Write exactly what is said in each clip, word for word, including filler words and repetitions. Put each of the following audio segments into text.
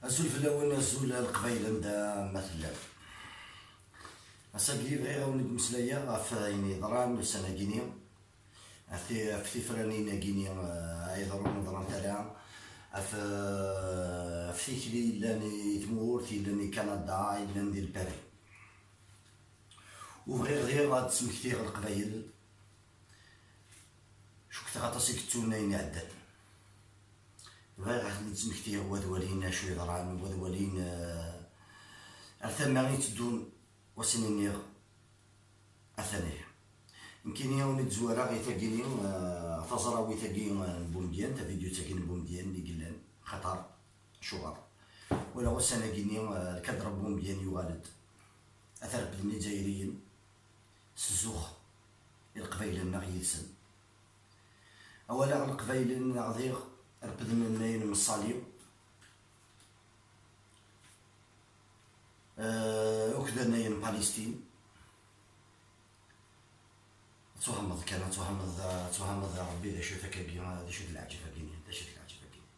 Azul fell-awen, azul a Leqbayel, anda ma tellam. Ass-agi bɣiɣ ad wen-id-mmeslayeɣ ɣef ayen yeḍran ussan-agi-ni, ɣef ti-, ɣef tifranin-agi-ni, eh, ay ḍerrun ur ḍrant ara, ɣef, eh, ɣef tikli yellan i tmurt, yellan i Kanada, yellan di Lpari. U bɣiɣ diɣ ad d-smektiɣ Leqbayel, cukkteɣ aṭas i yettun ayen iɛeddan. Bɣiɣ ad ten-id-smektiɣ, u ad walin acu yeḍran, u ad walin, eh, ar tama i tteddun, wasen-nniɣ atan ihi. Nekkini ur d-zwareɣ i tagini, eh, taẓrawit-agi, eh, n Bumedyan, tavidyut-agi n Bumedyan i yellan, xaṭer, acuɣer? Walaɣ ussan-agi-ni, eh, lkadr n Bumedyan yuɣal-d. Ad t-refden Izzayriyen s zzux i Leqbayel-nneɣ yid-sen. Awalaɣ Leqbayel-nneɣ diɣ refden ayen n Ṣṣali, eh, akked ayen n Palestine. Ad twehmeḍ kan, ad twehmeḍ, ad twehmeḍ a Rebbi d acu-t akkagi, d acu-t leɛǧeb-agi-ni, d acu-t leɛǧeb-agi-ni.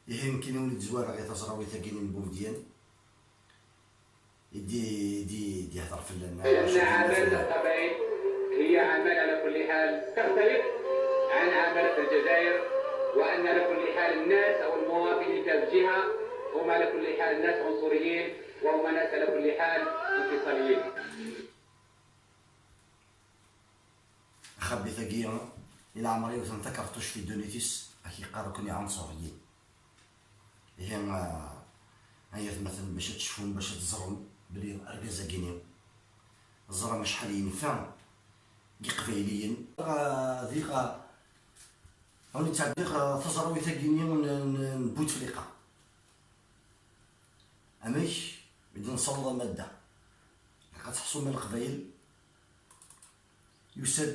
Ihi nekkini ur d-zwareɣ i taẓrawit-agi-ni n Bumedyan. I d-, i d-, i d-yehder fell-aneɣ. إن عمالة القبائل هي عمالة على كل حال تختلف عن عمالة الجزائر، وأن على كل حال الناس أو المواطن في هذه الجهة هم على كل حال ناس عنصريين، وهم ناس على كل حال انفصاليين. Axabit-agi, i leɛmer yiwet n takerṭuct i ddunit-is, ad k-yeqqar akk-nni ɛunṣuriyin. Ihi, ah, ay atmaten, bac ad tecfum, bac ad teẓrum belli argaz-agi-ni, ẓram acḥal yenfa deg Iqbayliyen. Ah, diɣ, ah, awen-d-ttɛeddiɣ, ah, taẓrawit-agi-ni n, n, n Butefliqa. Amek i d-nessaweḍ amadda? Ilaq ad tḥeṣum i Leqbayel, yusa-d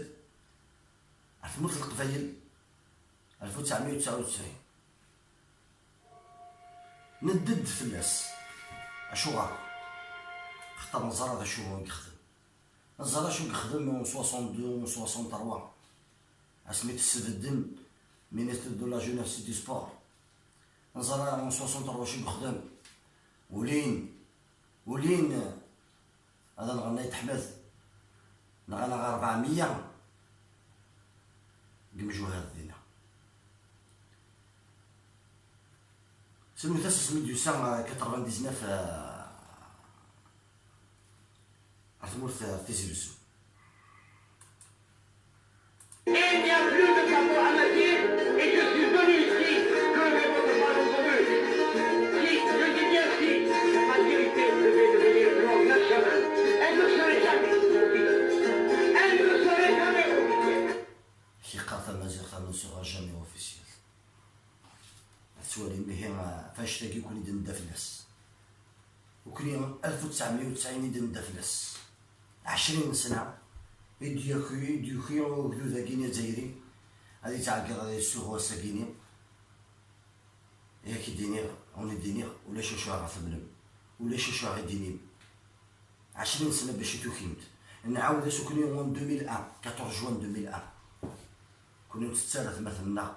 ar tmurt n Leqbayel alef u tesɛemya u tesɛa u tesɛin. Nedda-d fell-as. Acuɣer? Xaṭer neẓra d acu i yexdem. Neẓra d acu i yexdem en soixante-deux, en soixante-trois. Asmi tesbeddem ministre de la jeunesse et du sport. Neẓra en soixante-trois d acu i yexdem. Ulin, ulin, ad nɣen Ayt Ḥmed, nɣan-aɣ rebɛemya deg imjuhad dinna. Srewt-as asmi d-yusa, euh, quatre-vingt-dix-neuf, euh, ar tmurt, euh, Tizi Wezzu. Il n'y a plus de drapeau à Mazir et je suis venu ici pleurer votre malencontreux. Si, je dis bien si, la majorité devait devenir blanc national, elle ne serait jamais oubliée. Elle ne serait jamais oubliée. Kiqar tamaziɣt ne sera jamais officielle. Ad twalim ihi, ah, ɣef annect-agi ukni d-nedda fell-as. Ukni alef u tesɛemya u tesɛin i d-nedda fell-as. Ɛecrin n sna i d-yuki, i d-yuki ugdud-agi-ni azzayri, ad yettɛeggiḍ ad yessuɣu ass-agi-ni. Yak i d-iniɣ, awen-d-iniɣ, ulac acu ara temlem, ulac acu ara d-inim. Ɛecrin sna bac i tukimt. Nɛawed-as ukni en deux mille un, quatorze juin deux mille un. Kunwi ur tettara atmaten-nneɣ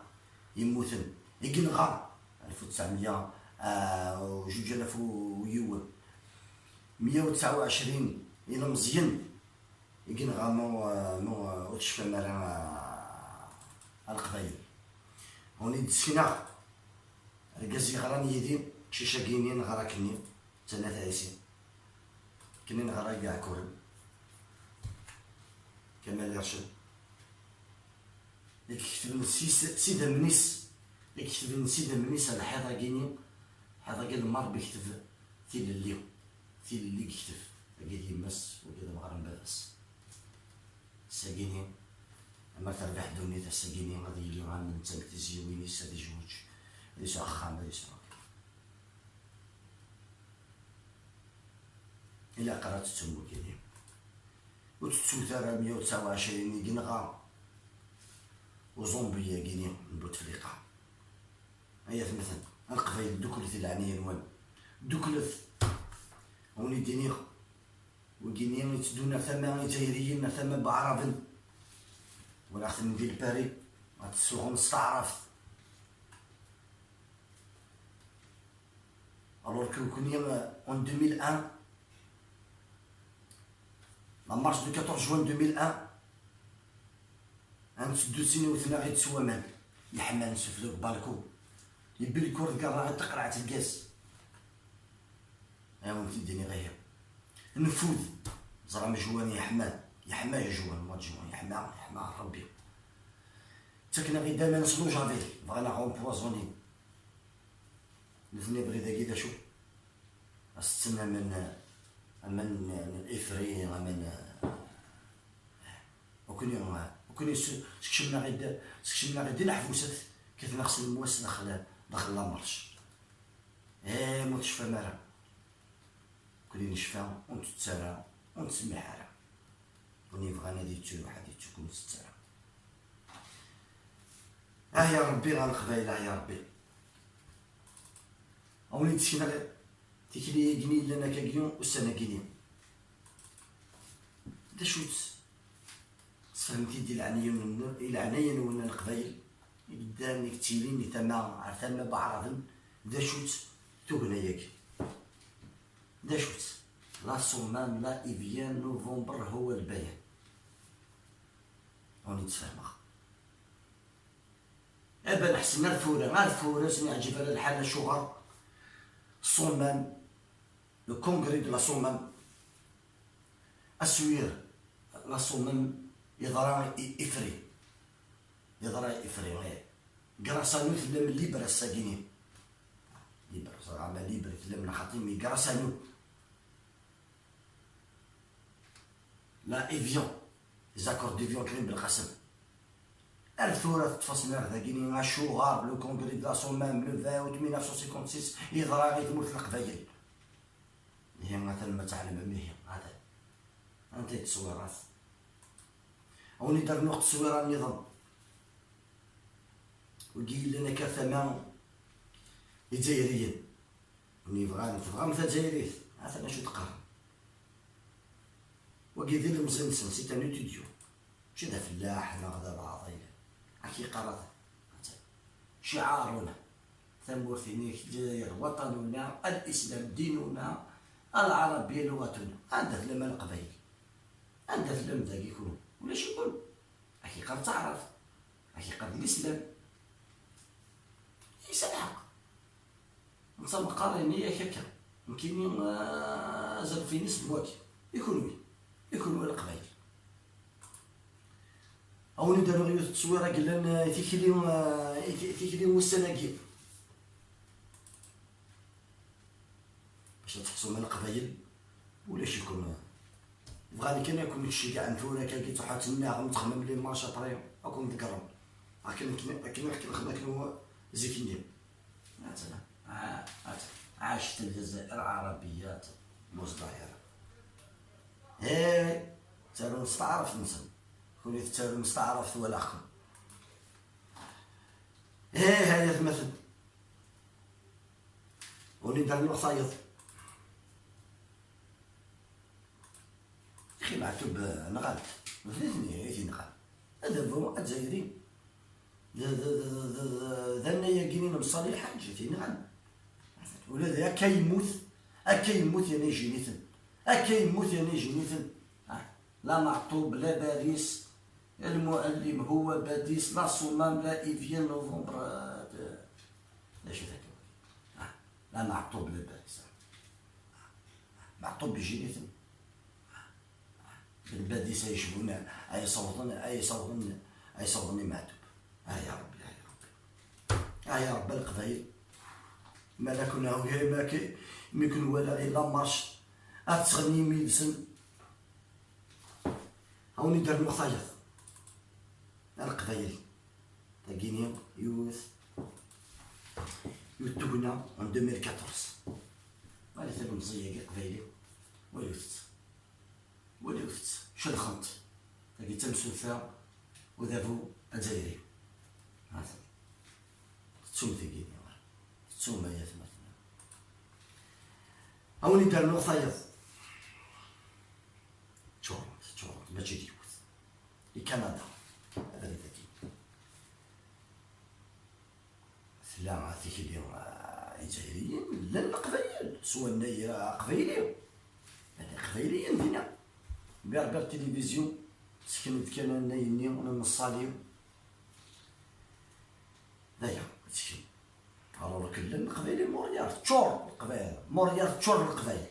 yemmuten. I yenɣa alef u tesɛemya u zuǧ alaf u yiwen. Meyya u tesɛa u ɛecrin ilemẓiyen i yenɣa ma, ma ur tecfam ara a Leqbayel. Huni d-sekneɣ argaz yeɣran yid-i, cic-agi-nni neɣra akkenni, d Tanat Ɛisi. Akkenni neɣra deg Iɛekkuren. Kamal Ircen. I iketben s is-, s idammen-is, i iketben s idammen-is ar lḥiḍ-agi-nni, lḥiḍ-agi lemmer bekteb tilelli, tilelli i yekteb, agi d yemma-s, wagi d ameɣra n baba-s. Ass-agi-nni, amer terbeḥ ddunit, ass-agi-nni ad yili am netta deg tizyiwin-is, ad izweǧ, ad yesɛu axxam, ad yesɛu. Ilaq ara tettum wigi-nni. Ur tettut ara meyya u tesɛa u ɛecrin i yenɣa uẓumbi-agi-nni n Butefliqa. Ay atmaten, a Leqbayel, dduklet i leɛnaya-nwen. Dduklet. A wen-id-iniɣ, wigi-nni itteddun ar tama izzayriyen, ar tama n Waɛraben. Walaɣ-ten di Lpari, ad tsuɣen s taɛrabt. Alors que nekkni, euh, en deux mille un, la marche du quatorze juin deux mille un, ad netteddu d tin iwten aɣ-id s waman. Yeḥma nsufel deg balku. Yebbi lkur deg ṛṛaɣ taqerɛet n gaz. Ad awen-t-id-iniɣ ihi. Nfud. Ẓram juin yeḥma. Yeḥma juin, mois de juin. Yeḥma, yeḥma Ṛebbi. Ttaken-aɣ-id aman s lujavil. Bɣan aɣ empoisonner. Nutni abrid-agi d acu? Ad setten aman, aman n ifri, aman, ukni, ukni s-, sekcmen-aɣ-id, sekcmen-aɣ-id di leḥbusat, kkaten-aɣ s lemwas daxel, daxel la marche. Eh, ma tecfam ara. Ukni necfa, ur ntettu ara, ur nettsemmiḥ ara. Win yebɣan ad yettu, ad yettu, ur nettett ara. Ah ya Ṛebbi ɣer Leqbayel, ah ya Ṛebbi. A wen-id sekneɣ tikli-agi yellan akkagi ussan-agi-ni. D acu-tt? Sfehmet-iyi-d i leɛnaya-nwen, i leɛnaya-nwen a Leqbayel, i yeddan, i yettilin di tama ar tama n Waɛraben, d acu-tt tugna-agi? D acu-tt? La Sommam, la Évian, November, هو البيان. Ur wen-id-sfehmeɣ. Aban ḥsen ar tura, ar tura ur sen-yeɛǧib ara lḥal, acuɣer Sommam, le congrès de la Sommam, aswir la Sommam yeḍra i Ifri. Yeḍra i Ifri, eh. Grâce à nous tellam libre ass-agi-ni. Libre, ẓriɣ ama libre tellam neɣ xaṭi, mais grâce à nous. La Évian, les accords d'Évian Krim Belqasem. Ar tura teṭṭef-asen ar dagini, acuɣer le congrès de la Sommam le vingt août mille neuf cent cinquante-six yeḍra i tmurt n Leqbayel? Ihi atan ma tɛelmem, ihi atan. Anta i d tteswirat? A wen-id-rnuɣ tteswira nniḍen. Wigi yellan akka ar tama Izzayriyen. Win yebɣan, tebɣam tazzayrit, atan acu d-qqaren. Wagi d ilemẓi-nsen, c'est un étudiant. Mačči d afellaḥ neɣ d abeɛḍil. Ak yeqqar atan. Atan. شعارنا. Tamurt-inek, Lezzayer, وطننا، الإسلام ديننا، العربية لغتنا. Anda tellam a Leqbayel? Anda tellam dagi kunwi? Ulac-iken. Ak yeqqar d taɛrabt. Ak yeqqar d lislam. Yesɛa lḥeqq. Netta meqqar yenna-yak akka. Nekkini, ah, azref-ines d wagi. I kunwi. I kunwi a Leqbayel. A wen-id-rnuɣ yiwet n tteswira yellan, ah, i tikli, ah, i ti-, tikli n wussan-agi. Bac ad tḥeṣum a Leqbayel, ulac-iken. Bɣan kan ad ken-ceggɛen tura, akka i tṛuḥ ad tennaɣem, txemmem les marches après, ad ken-ḍeggren. Akken, akken, akken, akken, akken zik-nni. Atan, ah, atan. عاشت الجزائر عربية مزدهرة. Hey, ttarun s taɛrabt-nsen. Kunwi tettarun s taɛrabt, walaɣ-ken. Hey, ay atmaten. Ur d-rnuɣ tayeḍ. Axi Meɛtub, eh, nɣan-t. D nitni i t-yenɣan. Adabu azzayri. D, d, d, d, d, d annay-agi n Mṣali Lḥaǧ i t-yenɣan. Ula d akka yemmut, akka yemmut yerna yejjin-iten. Akka yemmut yerna yejjin-iten. Ah, la Meɛtub, la Baris, المعلم هو باديس، la Sommam, la Évian, Novembre, euh, de, d acu-t akka? Ah, la Meɛtub, la Baris. Meɛtub ijjin-iten. D Badis ay yecbun, ay yessawḍen, ay yessawḍen, ay yessawḍen i Meɛtub. Ah ya Ṛebbi, ah ya Ṛebbi. Ah ya Ṛebbi a Leqbayel. Ma la kun-, ma k-, mi kun-walaɣ i la marche, ad tettɣennim yid-sen. A wen-id-rnuɣ tayeḍ. A Leqbayel. Tagini yiwet, yiwet tugna en deux mille quatorze. Wali talemẓi-agi aqbayli. Wali-tt. Wali-tt. Celxent. Tagi d tamsulta udabu azzayri. Hatan. Tettum tagini. Tettum ay atmaten. A wen-id-rnuɣ tayeḍ. Ččurent, ččurent, mačči d yiwet. I Kanada, abrid-agi. Tella tikli, ah, Izzayriyen, llan Leqbayel. s wannay aqbayli. Llan iqbayliyen dinna. Berbère Télévision, sken-d kan annay-nni n Nṣali. D aya, sken. Alors, llan leqbayel i Montréal, teččur leqbayel. Montréal teččur leqbayel.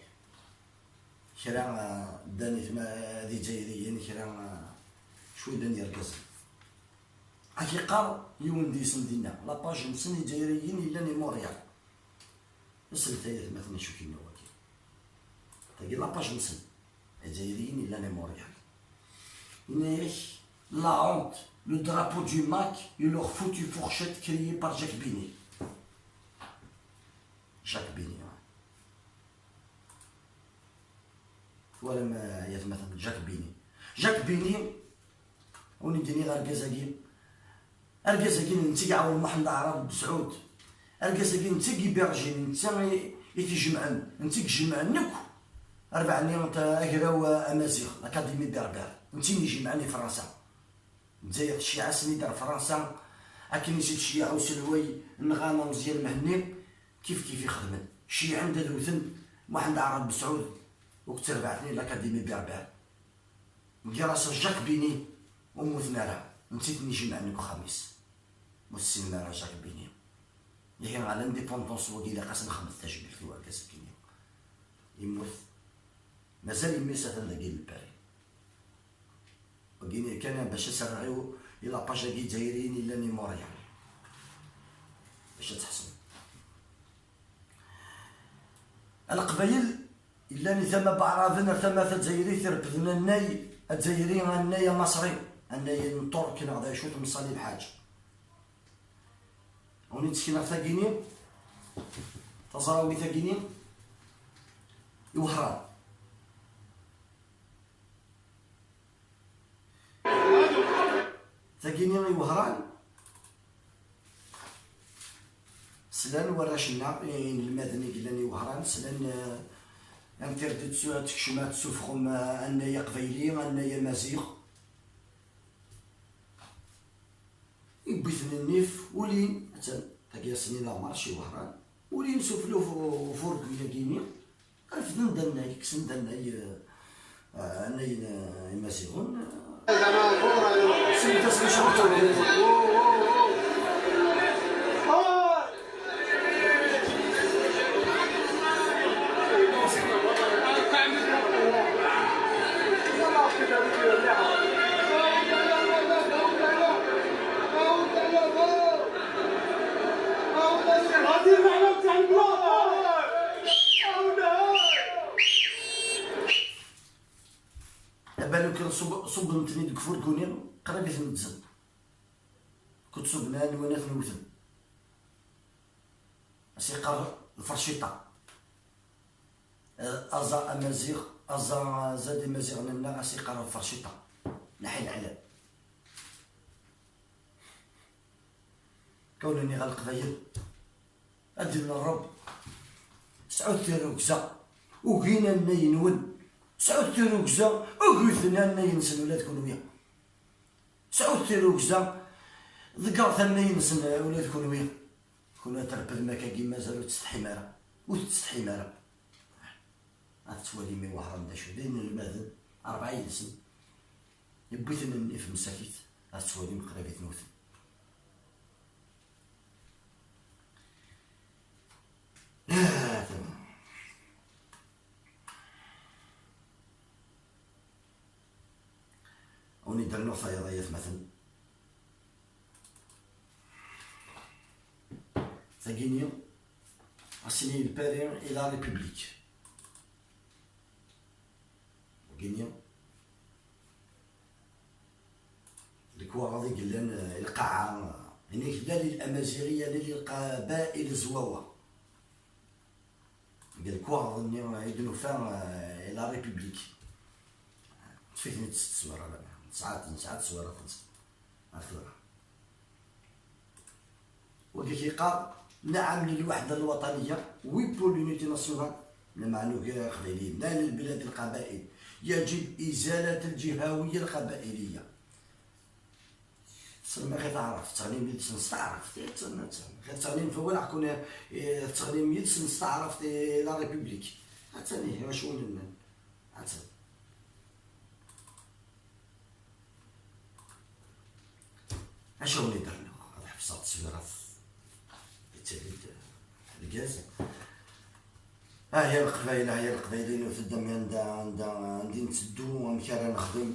Kra, ah, ddan i tma-, d Izzayriyen, kra, ah, cwi llan yergazen. Ad k-yeqqar yiwen deg-sen dinna, la page-nsen Izzayriyen yellan i Montréal. Slet ay atmaten acu k-yenna wagi. Tagi la page-nsen. Izzayriyen yellan i Montréal. Yenna-yak, la honte, le drapeau du MAK et leur foutue fourchette créée par Jacques Binet. Jacques Binet, ouais. Twalam, eh, ay atmaten, Jacques Binet. Jacques Binet, ur n-d-iniɣ argaz-agi. Argaz-agi netta i iɛawen Muḥend Aɛrab Besɛud. Argaz-agi netta i iberjin, netta i, i t-ijemɛen, netta i ijemɛen akk rbeɛ-nni n ta-, agraw, eh, amaziɣ, l'Académie Berbère. Netta i ijemɛen i Fransa. Lezzayer tceyyeɛ-asen-id ar Fransa, akken i s-id-ceyyeɛ uselway nɣan Ameẓyan Mhenni, kif kif i xedmen. Ceyyeɛen-d ad wten Muḥend Aɛrab Besɛud, akked terbaɛt-nni l'Académie Berbère. Grâce à Jacques Binet, ur mmuten ara, netta i ten-ijemɛen deg uxxam-is. Ur tessinem ara Jacques Binet. Ihi, ɣer l'indépendance wagi, ilaq-as nexmed tajmilt i urgaz-agi-nni. Yemmut. Mazal yemma-s atan dagi n Lpari. Wagi kan bac ad s-rreɣ i, i la page-agi Izzayriyen yellan i Montréal. Bac ad tḥesbem. A Leqbayel yellan i tama Baɛraben ar tama tazzayrit, refden annay azzayri, annay amaṣri, annay n Ṭurk neɣ d acu, temsali lḥaǧ. Uni ttekneɣ tagini, taẓrawit-agini, i Wehran. Tagini i Wehran, slan warrac-nneɣ, inelmaden i yellan i Wehran, slan, eh, interdit ad tekcem, ad tessufɣem, eh, annay aqbayli, annay amaziɣ. Yewwi-ten nnif, ulin, attan, tagi ass-nni d amarci Wehran, ulin sufella ufu-, ufurgu-yagi-nni, refden-d annay, kksen-d annay, eh, eh, annay n, eh, Imaziɣen, eh, send-as bac ad Abaluk ṣub-, ṣubben-ten-id deg ufurgu-nni, qrib i ten-ddzen. Kut ṣubben anwa ad ten-wten. As-iqqar lferciṭa. Aẓa amaziɣ, aẓa azad imaziɣen-nneɣ, as-iqqar lferciṭa. Lḥil ɛlan. Kawen-nni ɣer Leqbayel. Ad d-inin Ṛebbi. Sɛut tirrugza. Ugin annay-nwen. Sɛut tirrugza. Ugiten annay-nsen ula d kunwi. Sɛut tirrugza, ḍeggret annay-nsen ula d kunwi. Kunwi ad trebdem akkagi, mazal ur tettsetḥim ara. Ur tettsetḥim ara. Ad tettwalim i Wehran d acu, d inelmaden, rebɛa yid-sen. Yewwi-ten nnif msakit, ad tettwalim qrib i ten-wten. Ah, tamam. Uni d-rnuɣ tayeḍ ay atmaten. Tagini, ass-nni Lpari i la République. Tagini, lekwaɣeḍ i yellan, eh, i lqaɛa, eh, inek la lil amaziɣi, la lil qaba'il zwawa. Deg lekwaɣeḍ-nni i d-nufa, eh, i la République. Ṭṭef-iten-id s teswara, nesɛa, nesɛa teswara-nsen. Ar tura. Wagi k-yeqqar: نعم للوحدة الوطنية، oui pour l'unité nationale. Lameɛna ugar Iqbayliyen, لا للبلاد القبائل، يجب إزالة الجهوية القبائلية. Tsemma ɣer taɛrabt, tettɣennim yid-sen s taɛrabt, eh, tsemma, tsemma. Ɣer tettɣennim f walaɣ kun, eh, tettɣennim yid-sen s taɛrabt, eh, la République. Attan, eh, acu nnan. Attan. Acu wen-iderneɣ? Ad ḥebseɣ tteswirat. Yettali-d lgaz. Ah ya Leqbayel, ah ya Leqbayel, inu tedda mi anda, anda, anda i netteddu, amek ara nexdem?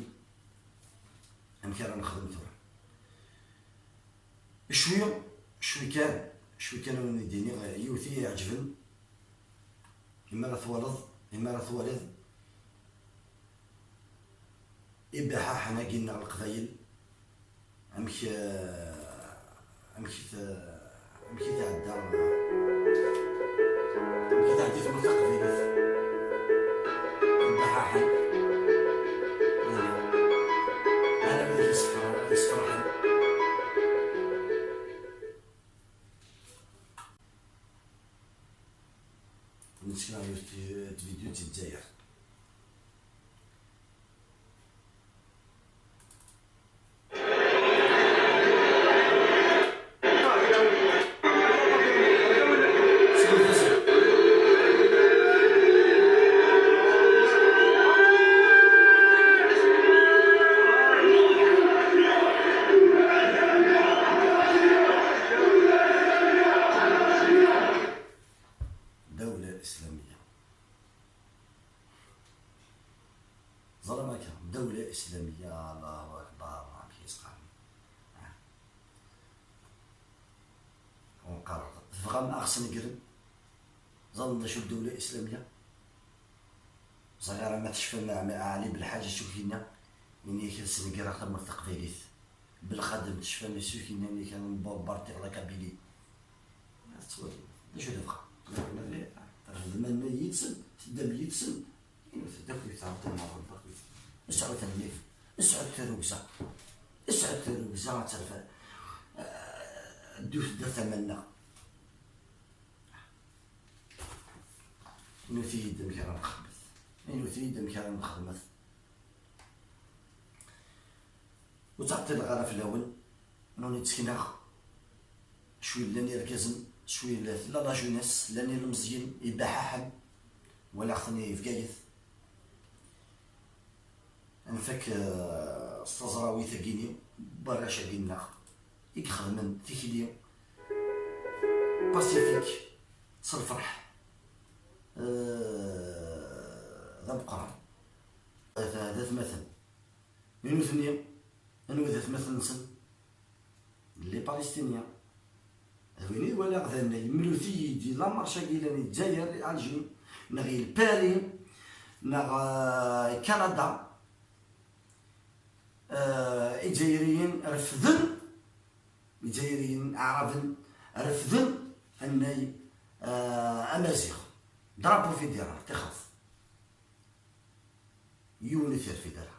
Amek ara nexdem tura? Cwi, cwi kan, cwi kan ad wen-d-iniɣ yiwet i yi-iɛeǧben. Imi ara twaleḍ, imi ara twaliḍ ibaḥaḥen-agi-nneɣ Leqbayel, amek, eh, amek i t-, amek i tɛedda, amek i tɛedda tmurt taqbaylit. Ibaḥaḥen. Ala wid yesfra-, yesfraḥen. Nettkel ɣer yiwet n tvidyu d Lezzayer. Dawla Islamiyya. Ẓram akka, Dawla Islamiyya, Allahu Akbar, amek i s-qqaren. Ah. Ur qqareɣ. Tebɣam a ɣ-snegren? Ẓran d acu Dawla Islamiyya? Ẓriɣ ma tecfam a, a Ɛli Belḥaǧ acu k-yenna, ini-ak ad snegreɣ tamurt taqbaylit. Belxadem tecfam acu k-yenna, ini-ak ad nbombardiɣ la Kabylie. Ad tettwalim. D acu tebɣa? Terfdem yid-sen, teddam yid-sen. Inut-d akk yetɛeṭṭel merra, akk yet-, sɛut nnif, sɛut tarugza, sɛut tarugza ad terfa, eh, ddut-d ar tama-nneɣ. Inut-iyi-d amek ara nxedmet. Inut-iyi-d amek ara nxedmet. Ur ttɛeṭṭileɣ ara fell-awen, nuni tteknaɣ, cwi llan irgazen, cwi la, tella la jeunesse, llan ilmeẓyen, ibaḥaḥen, walaɣ-ten i Bgayet. Nfak, eh, s teẓrawit-agi-nni, n warrac-agi-nneɣ, i ixedmen tikli pacifique, s lferḥ, eh, d ameqqran. D, d atmaten. I nutni, anwa d atmaten-nsen? Les Palestiniens. D win i walaɣ d annay, mlut-iyi-d i la marche-agi yellan i Lezzayer, i Alger, neɣ i Paris, neɣ, euh, i Kanada. Euh, Izzayriyen refden, Izzayriyen Aɛraben refden annay, euh, amaziɣ. Drapeau fédéral, tixret. Yiwen ur t-yerfid ara.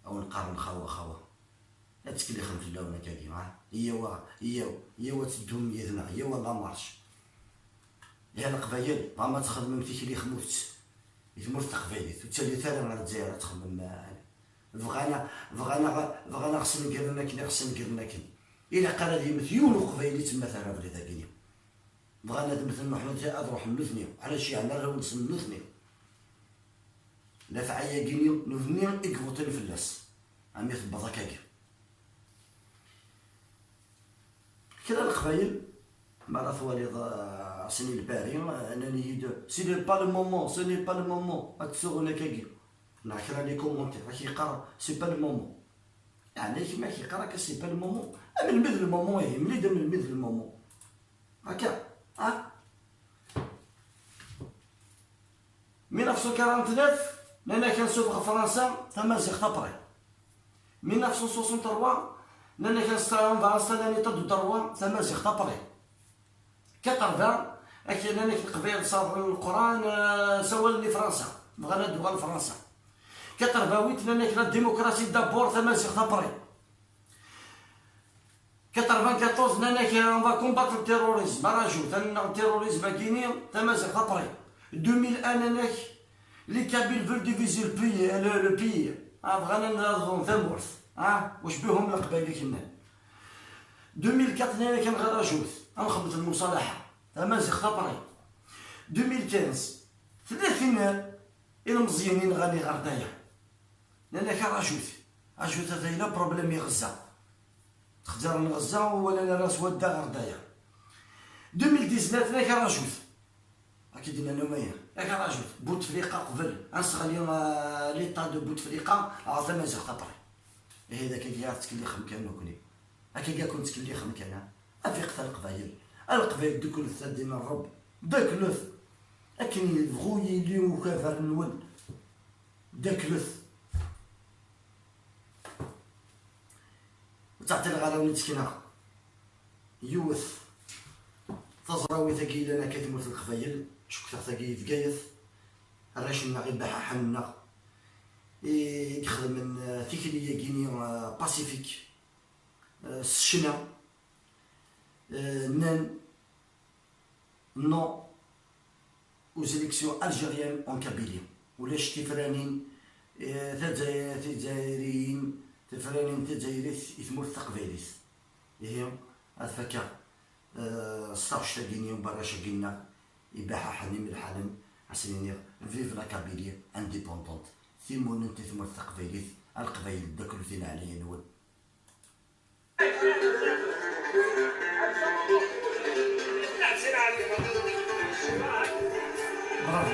A wen-qqaren xawa, xawa. Ad ttkellixen fell-awen akkagi, ha? Iyyaw, iyyaw, iyyaw ad teddum yid-neɣ, iyyaw a la marche. Ya Leqbayel, tebɣam ad txedmem tikli xmut i tmurt taqbaylit, ur ttalit ara ɣer Lezzayer ad txedmem, ah, bɣan, bɣan, bɣan ad ɣ-snegren akken i ɣ-snegren akken. Ilaq ara ad yemmet yiwen uqbayli, temmat ara abrid-agi-nni. Bɣan ad mmten Muḥend, ad ruḥen nutni, ɛla cci ɛla arraw-nsen nutni. Lafɛa-agi-nni nutni i ivuṭin fell-as, armi tewweḍ akkagi. Kra n Leqbayel, mi ara twaliḍ, ah, ass-nni le Paris, ah, nnan-iyi-d, c'est le pas le moment, ce n'est pas le moment, ad tsuɣen akkagi. Neɣ kra les commentaires, ad k-yeqqar, c'est pas le moment. Yeɛni kemm ad k-yeqqar akka, c'est pas le moment. Amelmi d le moment, ihi, mel-iyi-d amelmi d le moment. Akka, ah? Mille neuf cent quarante-neuf, nnan-ak ad nsuffeɣ Fransa, tamaziɣt après. Mille neuf cent soixante-trois, nnan-ak ad nsta-, on va installer un état de droit, tamaziɣt après. Quatre-vingts, ak-, nnan-ak Leqbayel sserɣen Leqran, euh, sawalen i Fransa, bɣan ad d-uɣal Fransa. Quatre-vingt-huit, nnan-ak la démocratie d'abord, tamaziɣt après. Quatre-vingt-quatorze, nnan-ak, on va combattre le terrorisme, ara joue, tanna le terrorisme-agi-nni, tamaziɣt après. Deux mille un, nnan-ak, les Kabyles veulent diviser le pays, le, le pays. Ah, bɣan ad nradu tamurt. Ah, wac bihum Leqbayel i k-nnan? Deux mille quatre nnan-ak ad nɣer ajut, ad nxemmet lmuṣalaḥa, tamaziɣt après. Deux mille quinze, tella tin ilmeẓyen i nɣan iɣerdaya. Nnan-ak ar ajut, ajut ata yella problème i Ɣezza. Texzaren Ɣezza u walan ara swadda ɣerdaya. Deux mille dix-neuf nnan-ak ar ajut. Akka i d-nnan Umayen. Akka rajut, Bouteflika qbel, ad nesseɣli, euh, l'état de Bouteflika ɣer tamaziɣt après. Ihi d akka i ɣer tettkellixem kan nekkni. Akka i ken-ttkellixem kan, ha? Afiqet a Leqbayel. A Leqbayel, dduklet a ddin n Ṛebb. Dduklet. Akken yebɣu yili ukabar-nwen. Dduklet. Ur ttɛeṭṭileɣ ara ur ttekneɣ. Yiwet taẓrawit-agi yellan akka i tmurt n Leqbayel, cukkteɣ tagi i Bgayet, arrac-nneɣ, ibaḥaḥen-nneɣ, i ixedmen, eh, tikli-agi-ni, eh, pacifique, eh, s ccna, eh, nnan, non aux élections algériennes en Kabylie. Ulac tifranin, eh, tadza-, tidzayriyin, tifranin n Tizayrit i tmurt taqbaylit. Ihi, ad fakkeɣ, eh, s taɣect-agi-nni n warrac-agi-nneɣ ibaḥaḥen imelḥanen, ad sen-iniɣ, vive la Kabylie indépendante, timunent i tmurt taqbaylit, a Leqbayel ddaklet i leɛnaya-nwen. Bravo.